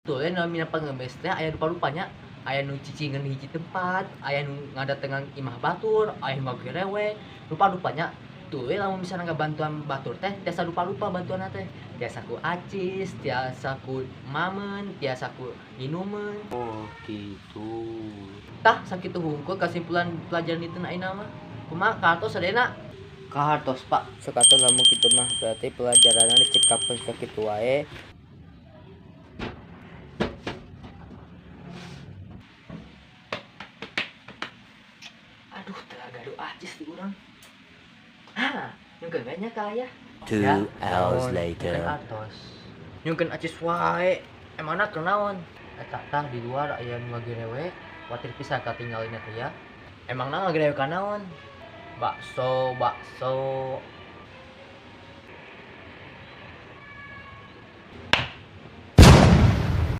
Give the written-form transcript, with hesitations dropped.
Tuh we namina pengemis teh aya rupa-rupanya, aya nu cicingeun hiji tempat, aya nu ngadatengan imah batur, aya nu ngagerewek, rupa-rupanya. Tuh we lamun misalna ngabantuan batur teh tiasa rupa-rupa bantuanna teh. Tiasa ku acis, tiasa ku mamen, tiasa ku nginumeun. Oh, gitu. Tah sakitu hungkul kasimpulan pelajaran itu ayeuna mah. Kumaha kahartos sadayana? Kahartos, Pak. Sok atuh lamun kitu mah berarti pelajaranna dicekapkeun sakitu wae. Aduh, teu gaduh acis di urang. Hah, nyungkeun we nya ka ayah. 2 Ya, hours naon, later. nyungkeun atos. Nyungkeun acis wae. Emangna kunaon? Eta tah di luar aya nu ngagerewek, kuatir pisan katinggalina teh ya. Emangna ngagerewek naon? Bakso, bakso.